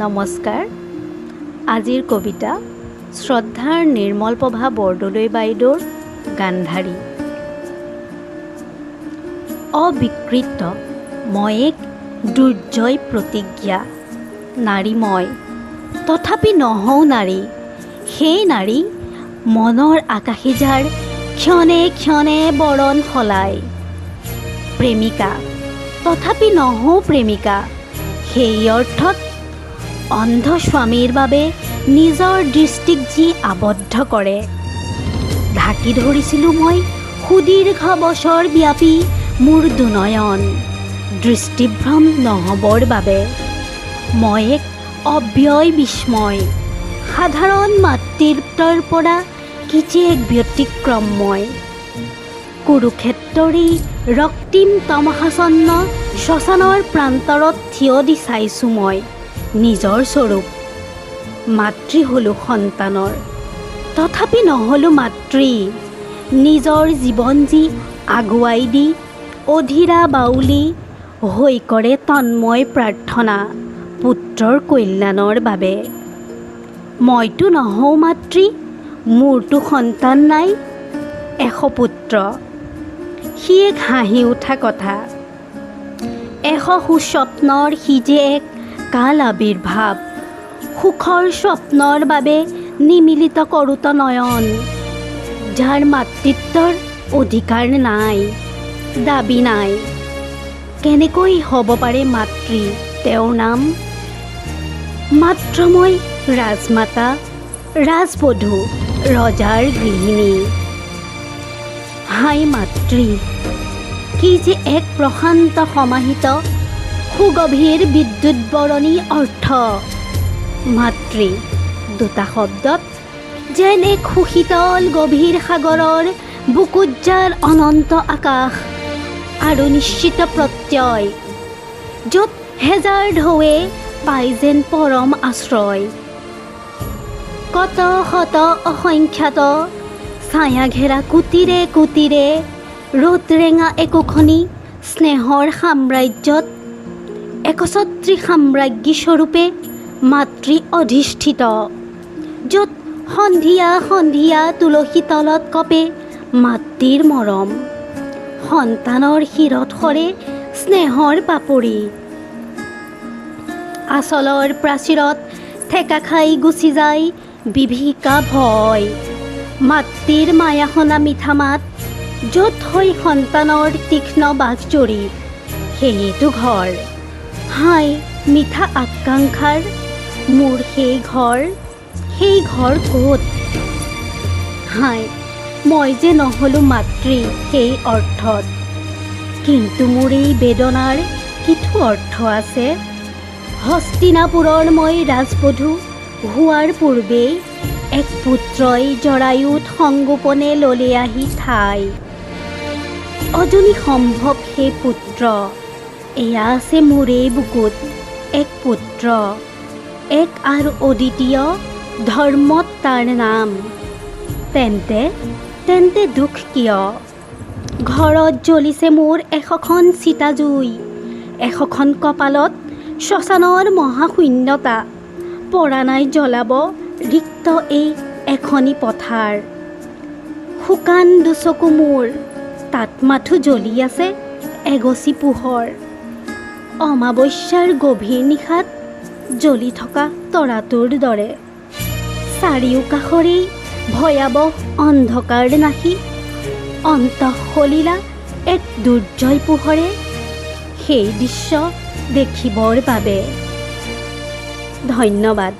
নমস্কাৰ। আজিৰ কবিতা শ্ৰদ্ধাৰ নিৰ্মল প্ৰভা বৰদলৈ বাইদেউৰ গান্ধাৰী। অবিকৃত মই এক দুৰ্জয় প্ৰতিজ্ঞা, নাৰী মই, তথাপি নহওঁ নাৰী। সেই নাৰী মনৰ আকাশী যাৰ ক্ষণে ক্ষণে বৰণ সলায়। প্ৰেমিকা, তথাপি নহওঁ প্ৰেমিকা, সেই অৰ্থত অন্ধ স্বামীৰ বাবে নিজৰ দৃষ্টিক যি আবদ্ধ কৰে। ঢাকি ধৰিছিলোঁ মই সুদীৰ্ঘ বছৰ ব্যাপী মোৰ দুনয়ন, দৃষ্টিভ্ৰম নহ'বৰ বাবে। মই এক অব্যয় বিস্ময়, সাধাৰণ মাতৃত্বৰ পৰা কি যে এক ব্যতিক্ৰম মই। কুৰুক্ষেত্ৰৰ এই ৰক্তিম তমসাচ্ছন্ন শ্মশানৰ প্ৰান্তৰত থিয় দি চাইছোঁ মই নিজৰ স্বৰূপ। মাতৃ হ'লোঁ সন্তানৰ, তথাপি নহ'লোঁ মাতৃ। নিজৰ জীৱন যি আগুৱাই দি অধীৰা বাউলী হৈ কৰে তন্ময় প্ৰাৰ্থনা পুত্ৰৰ কল্যাণৰ বাবে। মইতো নহওঁ মাতৃ, মোৰতো সন্তান নাই, 100 পুত্ৰ। সি এক হাঁহি উঠা কথা। 100 সুস্বপ্নৰ সি যে এক কাল আৱিৰ্ভাৱ, সুখৰ স্বপ্নৰ বাবে নিমীলিত কৰোত নয়ন, যাৰ মাতৃত্বৰ অধিকাৰ নাই, দাবী নাই, কেনেকৈ হ'ব পাৰে মাতৃ তেওঁৰ নাম? মাত্ৰ মই ৰাজমাতা, ৰাজবধূ, ৰজাৰ গৃহিণী। হায় মাতৃ, কি যে এক প্ৰশান্ত সমাহিত সুগভীৰ বিদ্যুৎবৰণী অৰ্থ। মাতৃ দুটা শব্দত যেন এক সুশীতল গভীৰ সাগৰৰ বুকুত যাৰ অনন্ত আকাশ আৰু নিশ্চিত প্ৰত্যয়, য'ত হেজাৰ ঢৌৱে পায় যেন পৰম আশ্ৰয়। কত শত অসংখ্যাত ছায়া ঘেৰা কুটিৰে কুটিৰে ৰ'দ ৰেঙা একোখনি স্নেহৰ সাম্ৰাজ্যত একছত্ৰী সাম্ৰাজ্ঞী স্বৰূপে মাতৃ অধিষ্ঠিত, য'ত সন্ধিয়া সন্ধিয়া তুলসী তলত কঁপে মাতৃৰ মৰম, সন্তানৰ শিৰত সৰে স্নেহৰ পাপৰি, আঁচলৰ প্ৰাচীৰত ঠেকা খাই গুচি যায় বিভীষিকা ভয়। মাতৃৰ মায়াসনা মিঠা মাত য'ত হৈ সন্তানৰ তীক্ষ্ণ বাঘজৰী, সেয়েতো ঘৰ। হায় মিঠা আকাংক্ষাৰ মোৰ সেই ঘৰ, সেই ঘৰ ক'ত? হায়, মই যে নহ'লোঁ মাতৃ সেই অৰ্থত। কিন্তু মোৰ এই বেদনাৰ কিটো অৰ্থ আছে? হস্তিনাপুৰৰ মই ৰাজবধূ হোৱাৰ পূৰ্বেই এক পুত্ৰই জৰায়ুত সংগোপনে ল'লে আহি ঠাই। অজনী সম্ভৱ সেই পুত্ৰ এয়া আছে মোৰেই বুকুত, এক পুত্ৰ, এক আৰু অদ্বিতীয়, ধৰ্মত তাৰ নাম। তেন্তে তেন্তে দুখ কিয়? ঘৰত জ্বলিছে মোৰ 100খন চিতা জুই, 100খন কপালত শ্মশানৰ মহাশূন্যতা পৰা নাই জ্বলাব ৰিক্ত এই এখনি পথাৰ। শুকান দুচকু মোৰ, তাত মাথো জ্বলি আছে এগছি পোহৰ, অমাৱস্যাৰ গভীৰ নিশাত জ্বলি থকা তৰাটোৰ দৰে। চাৰিওকাষৰেই ভয়াৱহ অন্ধকাৰ নাশি অন্তঃসলিলা এক দুৰ্জয় পোহৰে সেই দৃশ্য দেখিবৰ বাবে। ধন্যবাদ।